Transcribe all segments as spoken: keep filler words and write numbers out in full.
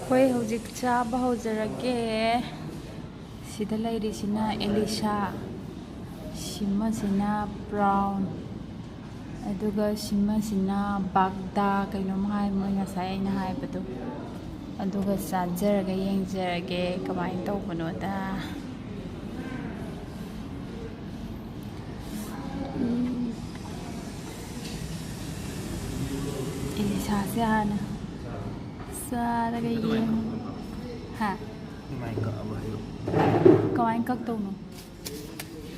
ꯑꯩꯈꯣꯏ ꯍꯧꯖꯤꯛ ꯆꯥꯕ ꯍꯧꯖꯔꯒꯦ꯫ ꯁꯤꯗ ꯂꯩꯔꯤꯁꯤꯅ ꯑꯦꯂꯤꯁꯥ, ꯁꯤꯃꯁꯤꯅ ꯕ꯭ꯔꯥꯎꯟ, ꯑꯗꯨꯒ ꯁꯤꯃꯁꯤꯅ ꯕꯥꯒꯗꯥ ꯀꯩꯅꯣꯝ ꯍꯥꯏ, ꯃꯣꯏ ꯉꯁꯥꯏ ꯑꯩꯅ ꯍꯥꯏꯕꯗꯣ꯫ ꯑꯗꯨꯒ ꯆꯥꯖꯔꯒ ꯌꯦꯡꯖꯔꯒꯦ ꯀꯃꯥꯏꯅ ꯇꯧꯕꯅꯣꯗ꯫ ꯎꯝ꯫ ꯑꯦꯂꯤꯁꯥꯁꯦ ꯍꯥꯟꯅ ꯆꯥꯔꯒ ꯌꯦꯡꯉꯨ꯫ ꯍꯥ? ꯀꯃꯥꯏꯅ ꯀꯛꯑꯕ ꯍꯥꯏꯔꯣ? ꯀꯃꯥꯏꯅ ꯀꯛꯇꯧꯅꯣ?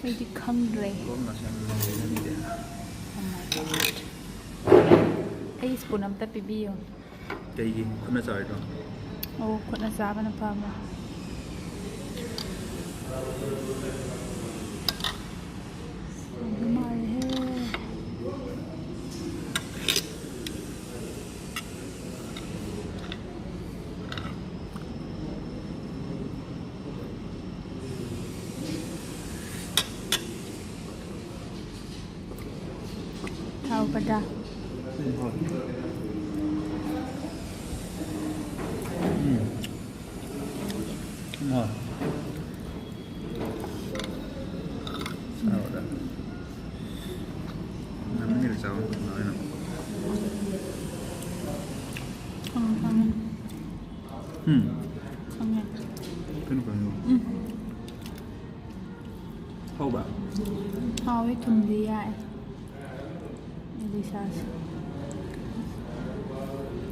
ꯑꯩꯗꯤ ꯈꯪꯗ꯭ꯔꯦ꯫ ꯀꯣꯝꯅ ꯁꯦꯝꯕ ꯂꯩꯅꯕꯤꯗꯦ꯫ Oh my God꯫ ꯑꯩ ꯁ꯭ꯄꯨꯟ ꯑꯝꯇ ꯄꯤꯕꯤꯌꯨ꯫ ꯀꯩꯒꯤ ꯈꯨꯠꯅ ꯆꯥꯔꯤꯅꯣ? ꯑꯣ, ꯈꯨꯠꯅ ꯆꯥꯕꯅ ꯐꯕ꯭ꯔꯥ? ꯑꯗꯨ ꯃꯥꯜꯂꯦꯍꯦ꯫ ꯍꯥꯎꯕꯗ꯫ ꯎꯝ, ꯍꯥꯎꯋꯦ꯫ ꯎꯝ꯫ ꯍꯥꯎꯋꯦ꯫ ꯆꯥꯕꯗ꯫ ꯅꯪꯒꯤꯗꯤ ꯆꯥꯕ ꯐꯪꯉꯔꯣꯏꯅ꯫ ꯈꯪꯉꯦ, ꯈꯪꯉꯦ꯫ ꯎꯝ꯫ ꯈꯪꯉꯦ꯫ ꯀꯩꯅꯣ ꯈꯪꯉꯤꯕꯣ? ꯎꯝ꯫ ꯍꯥꯎꯕ꯭ꯔꯥ? ꯍꯥꯎꯋꯦ, ꯊꯨꯝꯗꯤ ꯌꯥꯛꯑꯦ꯫ ꯑꯦꯂꯤꯁꯥꯁꯦ꯫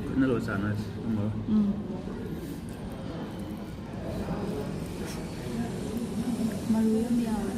ꯈꯨꯠꯅ ꯂꯣꯏ ꯆꯥꯟꯅꯔꯁꯤ, ꯈꯪꯉꯕ? ꯎꯝ꯫ ꯃꯔꯨ ꯌꯥꯝ ꯌꯥꯎꯋꯦ꯫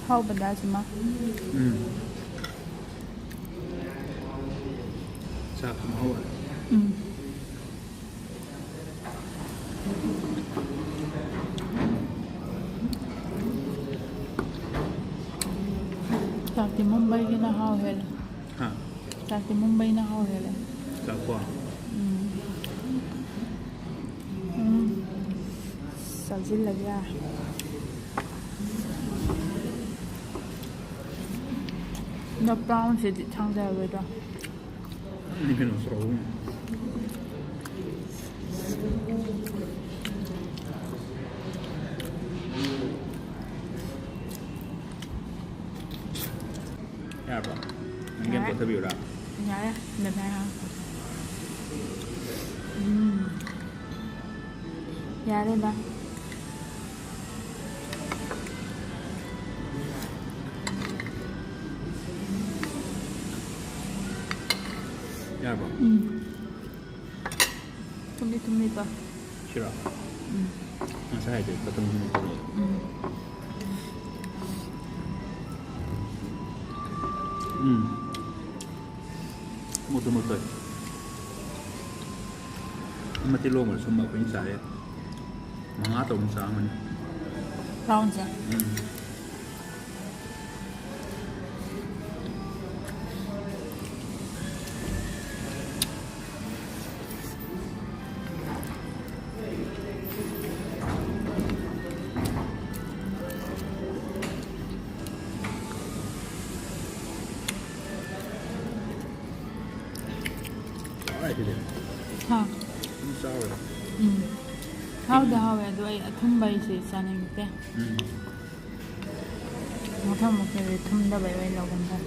ꯍꯥꯎꯕꯗ ꯑꯁꯤꯃ꯫ ꯎꯝ꯫ ꯆꯥꯛꯁꯨ ꯃꯍꯥꯎ ꯂꯩ꯫ ꯎꯝ꯫ ꯆꯥꯛꯇꯤ ꯃꯨꯝꯕꯩꯒꯤꯅ ꯍꯥꯎ ꯍꯦꯜꯂꯦ꯫ ꯍꯥ? ꯆꯥꯛꯇꯤ ꯃꯨꯝꯕꯩꯅ ꯍꯥꯎ ꯍꯦꯜꯂꯦ꯫ ꯆꯥꯛꯀꯣ? ꯎꯝ꯫ ꯎꯝ꯫ ꯆꯥꯁꯤꯜꯂꯒꯦ ꯌꯥꯔꯦ꯫ ꯑꯗꯣ ꯄ꯭ꯔꯥꯎꯟꯁꯤꯗꯤ ꯊꯥꯡꯗꯔꯔꯣꯏꯗ꯭ꯔꯣ? ꯅꯪꯗꯤ ꯀꯩꯅꯣ ꯁꯣꯔꯣꯛ ꯑꯍꯨꯝ꯫ ꯌꯥꯔꯕꯣ? ꯅꯪꯒꯤ ꯑꯃ ꯌꯥꯔꯦ꯫ ꯀꯣꯠꯊꯕꯤꯌꯨꯔꯥ? ꯌꯥꯔꯦ꯫ ꯕꯥꯏ ꯕꯥꯏ ꯍꯥꯏꯔꯣ꯫ ꯎꯝ꯫ ꯌꯥꯔꯦ ꯕꯥꯏ꯫ ꯌꯥꯔꯕꯣ? ꯎꯝ꯫ ꯊꯨꯝꯗꯤ ꯊꯨꯝꯃꯤꯀꯣ꯫ ꯁꯤꯔꯣ? ꯎꯝ꯫ ꯉꯁꯥꯏ ꯍꯥꯏꯗꯨꯗꯤ ꯃꯇꯨꯝ ꯊꯨꯝꯃꯤ ꯊꯨꯝꯃꯤ꯫ ꯎꯝ꯫ ꯎꯝ꯫ ꯃꯨꯠꯁꯨ ꯃꯨꯠꯇꯣꯏ꯫ ꯑꯃ ꯇꯤꯜꯂꯣꯡꯕ ꯁꯨꯝꯕ ꯑꯩꯈꯣꯏꯅ ꯆꯥꯔꯦ꯫ ꯃꯉꯥ ꯇꯔꯨꯛ ꯆꯥꯔꯝꯒꯅꯤ꯫ ꯄ꯭ꯔꯥꯎꯟꯁꯦ? ꯎꯝ꯫ ꯍꯥꯎꯔꯦ ꯁꯤꯗꯤ꯫ ꯍꯥ꯫ ꯑꯗꯨꯝ ꯆꯥꯎꯔꯦ꯫ ꯎꯝ꯫ ꯍꯥꯎꯗꯤ ꯍꯥꯎꯋꯦ, ꯑꯗꯣ ꯑꯩ ꯑꯊꯨꯝꯕ ꯑꯩꯁꯦ ꯆꯥꯅꯤꯡꯗꯦ꯫ ꯎꯝ꯫ ꯃꯊꯪ ꯃꯨꯛꯇꯗꯤ ꯊꯨꯝꯗꯕꯩ ꯑꯣꯏꯅ ꯂꯧꯒꯨꯝ ꯇꯧ꯫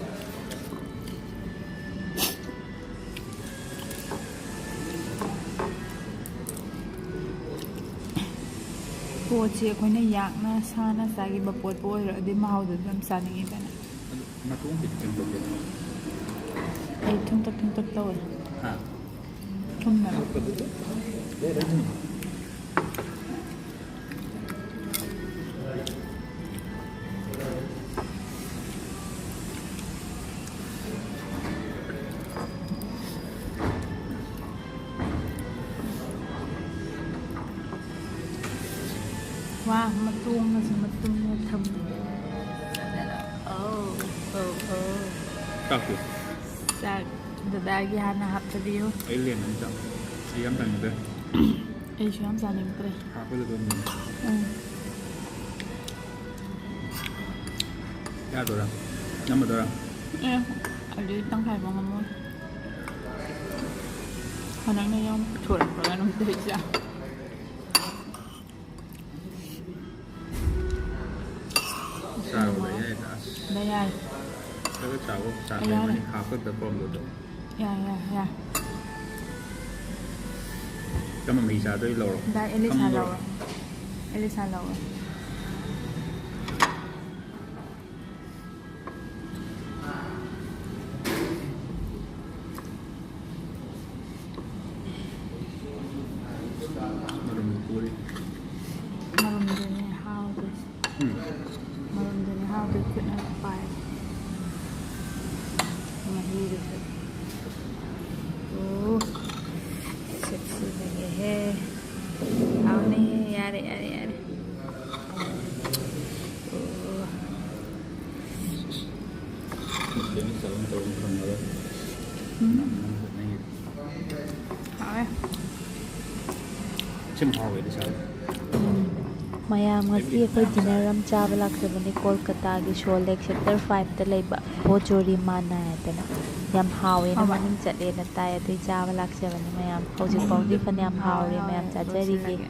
ꯄꯣꯠꯁꯦ ꯑꯩꯈꯣꯏꯅ ꯌꯥꯛꯅ ꯁꯥꯅ ꯆꯥꯈꯤꯕ ꯄꯣꯠꯄꯨ ꯑꯣꯏꯔꯣ, ꯑꯗꯨꯏ ꯃꯍꯥꯎꯗꯨ ꯑꯗꯨꯝ ꯆꯥꯅꯤꯡꯉꯤꯗꯅ꯫ ꯑꯗꯨ ꯃꯇꯣꯡꯗꯤ ꯀꯩꯝ ꯇꯧꯗꯦ꯫ ꯑꯩ ꯊꯨꯝꯇꯛ ꯊꯨꯝꯇꯛ ꯇꯧꯋꯦ꯫ ꯍꯥ? ꯊꯨꯝꯃꯦꯕ꯫ ꯋꯥ, ꯃꯇꯣꯡꯒꯁꯦ ꯃꯇꯨꯝꯒ ꯊꯝꯃꯦ꯫ ꯑꯧ꯫ ꯑꯣ, ꯑꯣ꯫ ꯆꯥꯛꯇꯨ꯫ ꯆꯥꯛ ꯗꯗꯥꯒꯤ ꯍꯥꯟꯅ ꯍꯥꯞꯆꯕꯤꯌꯨ꯫ ꯑꯩ ꯂꯦꯝꯃꯅꯤ ꯆꯥꯛ꯫ ꯑꯩ ꯌꯥꯝ ꯆꯥꯅꯤꯡꯗ꯭ꯔꯦ꯫ ꯑꯩꯁꯨ ꯌꯥꯝ ꯆꯥꯅꯤꯡꯗ꯭ꯔꯦ꯫ ꯍꯥꯞꯄꯗ ꯑꯗꯨꯝ꯫ ꯎꯝ꯫ ꯌꯥꯗꯣꯏꯔꯥ? ꯉꯝꯃꯗꯣꯏꯔꯥ? ꯑꯦ, ꯑꯗꯨꯗꯤ ꯇꯪꯈꯥꯏ ꯐꯥꯎ ꯉꯝꯃꯣꯏ꯫ ꯍꯟꯗꯛꯅ ꯌꯥꯝ ꯄꯨꯊꯣꯔꯛꯄ꯭ꯔꯥ ꯀꯩꯅꯣꯝ ꯇꯧꯔꯤꯁꯦ꯫ ꯆꯥꯔꯣ, ꯂꯩ ꯌꯥꯏꯗ꯫ ꯑꯁ꯫ ꯂꯩ ꯌꯥꯏ꯫ ꯈꯔ ꯆꯥꯎꯋꯣ, ꯆꯥꯛ ꯑꯩ ꯌꯥꯔꯦ꯫ ꯂꯩꯕꯅꯤ, ꯍꯥꯞꯄꯗ ꯀꯣꯝꯕꯗꯣ꯫ ꯌꯥꯏ, ꯌꯥꯏ, ꯌꯥꯏ꯫ ꯀꯔꯝꯕ ꯃꯍꯤ ꯆꯥꯗꯣꯏ ꯂꯧꯔꯣ? ꯗꯥꯏ ꯑꯦꯂꯤꯁꯥ ꯊꯝꯕ꯭ꯔꯣ? ꯂꯧꯔꯣ꯫ ꯑꯦꯂꯤꯁꯥ ꯂꯧꯔꯣ꯫ ꯃꯔꯨꯝ ꯄꯨꯔꯤ꯫ ꯃꯔꯨꯝꯗꯨꯅꯦ ꯍꯥꯎꯗꯣꯏꯁꯦ꯫ ꯎꯝ꯫ ꯃꯔꯨꯝꯗꯨꯅꯦ ꯍꯥꯎꯗꯣꯏ ꯈꯨꯠꯅ ꯄꯥꯏ꯫ ꯃꯍꯤꯗꯨꯁꯨ꯫ ꯑꯣ꯫ ꯁꯦꯛꯁꯤ ꯂꯩꯌꯦꯍꯦ꯫ ꯍꯥꯎꯅꯤꯍꯦ꯫ ꯌꯥꯔꯦ, ꯌꯥꯔꯦ, ꯌꯥꯔꯦ꯫ ꯑꯣ꯫ ꯃꯁꯤꯗꯤ ꯆꯥꯕ ꯇꯧꯕ ꯐꯪꯉꯔꯣꯏ꯫ ꯎꯝ꯫ ꯅꯪꯒꯤ ꯍꯥꯎꯋꯦ꯫ ꯁꯤꯝ ꯍꯥꯎꯋꯦꯗꯤ ꯆꯥꯕ꯫ ꯃꯌꯥꯝ ꯉꯁꯤ ꯑꯩꯈꯣꯏ ꯗꯤꯅꯔ ꯑꯃ ꯆꯥꯕ ꯂꯥꯛꯆꯕꯅꯤ ꯀꯣꯜꯀꯇꯥꯒꯤ ꯁꯣꯜ ꯂꯦꯛ ꯁꯦꯛꯇꯔ ꯐꯥꯏꯚꯇ ꯂꯩꯕ ꯕꯣꯖꯣꯔꯤ ꯃꯥꯟꯅ ꯍꯥꯏꯗꯅ꯫ ꯌꯥꯝ ꯍꯥꯎꯋꯦꯅ ꯍꯥꯎꯕ꯫ ꯃꯃꯤꯡ ꯆꯠꯂꯦꯅ ꯇꯥꯏ, ꯑꯗꯨꯏ ꯆꯥꯕ ꯂꯥꯛꯆꯕꯅꯤ ꯃꯌꯥꯝ꯫ ꯍꯧꯖꯤꯛ ꯐꯥꯎꯗꯤ ꯐꯅꯌꯥꯝ ꯍꯥꯎꯔꯦ, ꯍꯥꯎꯋꯦ, ꯃꯌꯥꯝ ꯍꯥꯎꯋꯦ, ꯆꯥꯖꯔꯤꯒꯦ꯫ ꯂꯣꯏꯁꯤꯜꯂꯒꯦ꯫